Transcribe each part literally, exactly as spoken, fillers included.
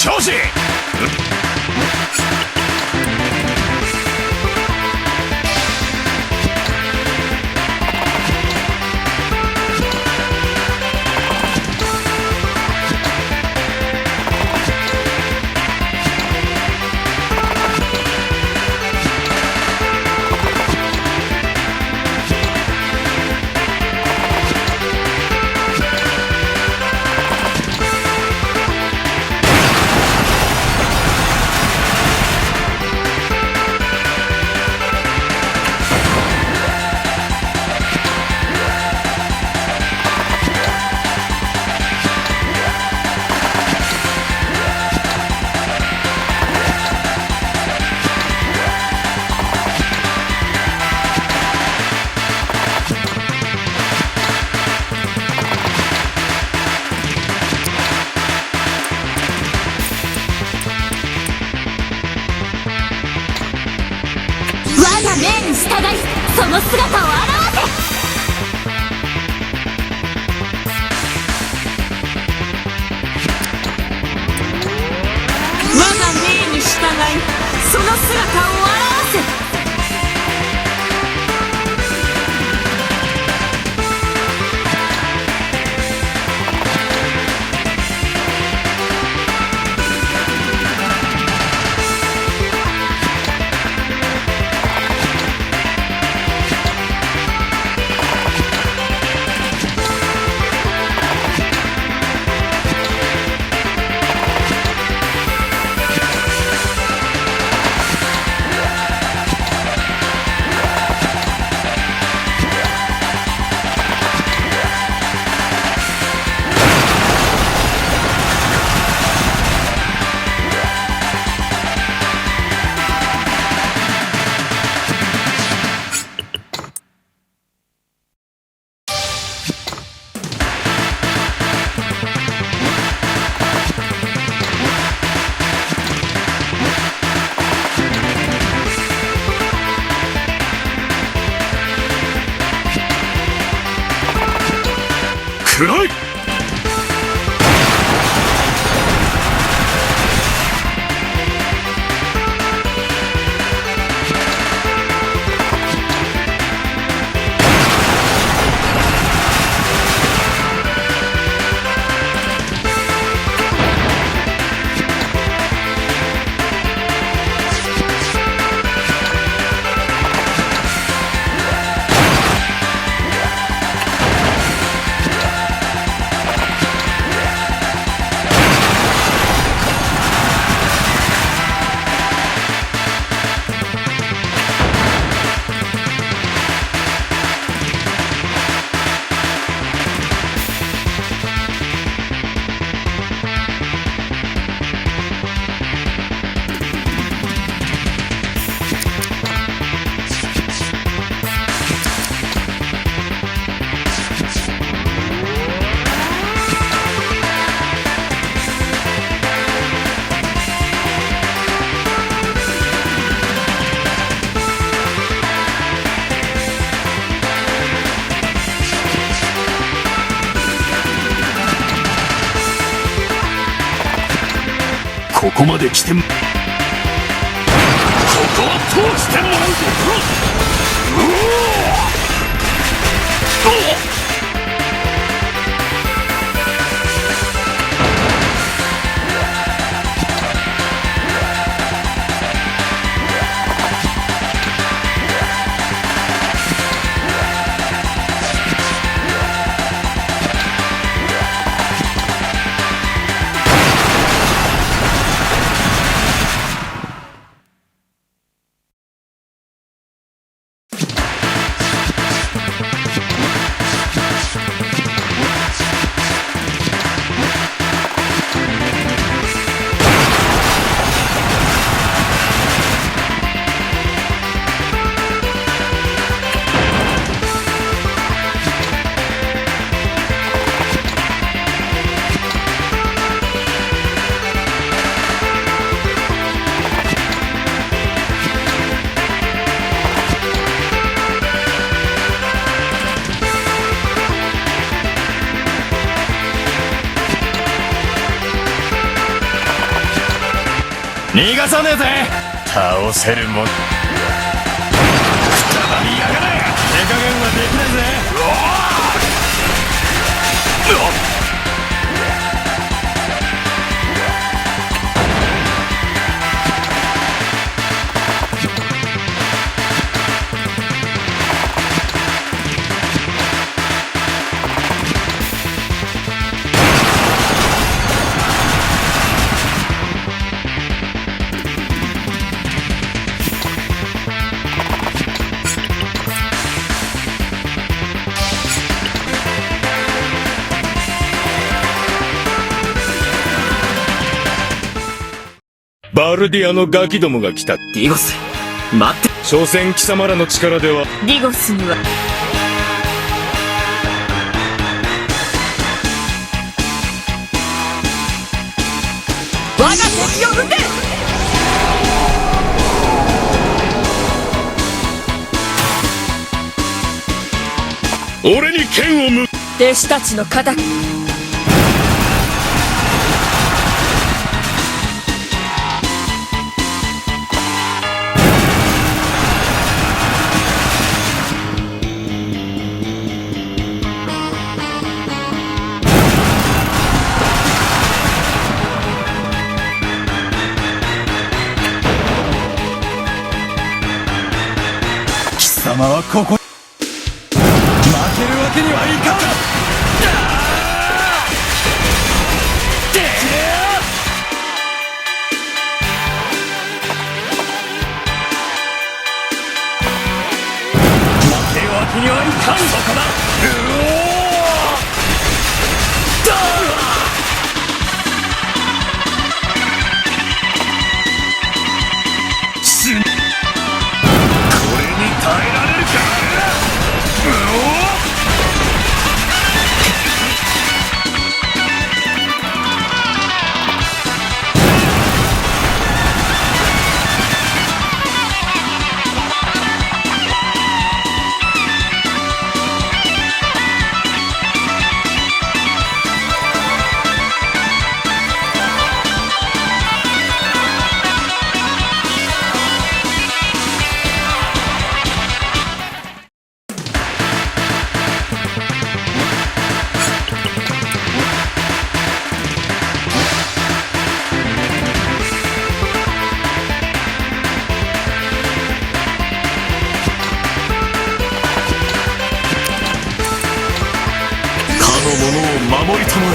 調子。 我が命に従い、その姿を現せ。 我が命に従い、その姿を現せ。 くらえ！ ここまで来ても、ここは通してもらうぞ。うおー！おっ！ こ逃がさねえぜ。倒せるもん。くたばりやがれ。手加減はできねえぜ。うわっ。バルディアのガキどもが来た。ディゴス、待って。所詮貴様らの力では。ディゴスには。我が敵を討て。俺に剣を向。弟子たちの仇。貴様はここ。負けるわけにはいかん。負けるわけにはいかん。そこだ。うおー。だ。死ね。これに耐えられるか？うお！かの者を守りたまえ。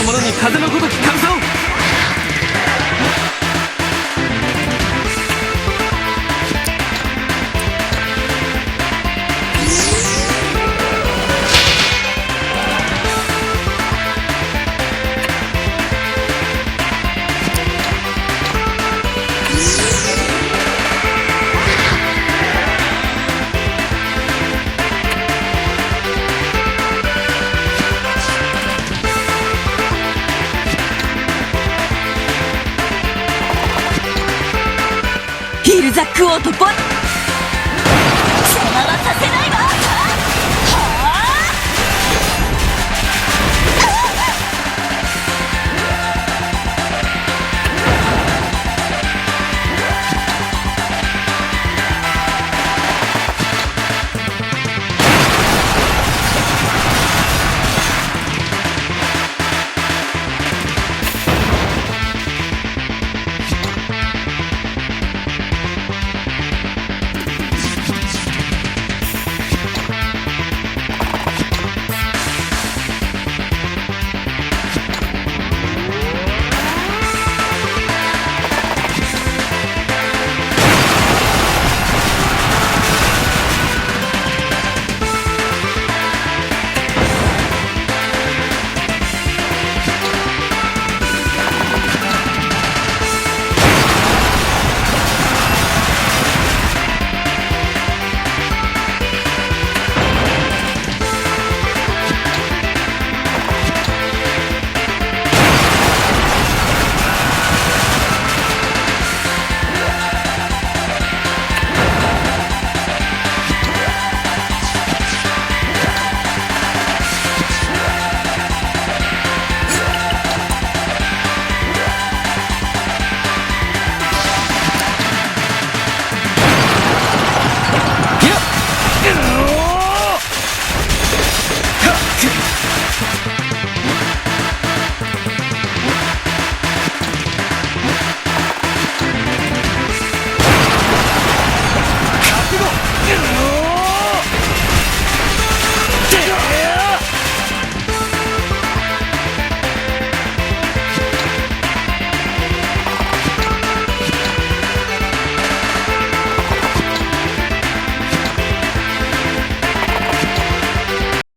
者に風のごとき神さを。 ヒルザクオートボ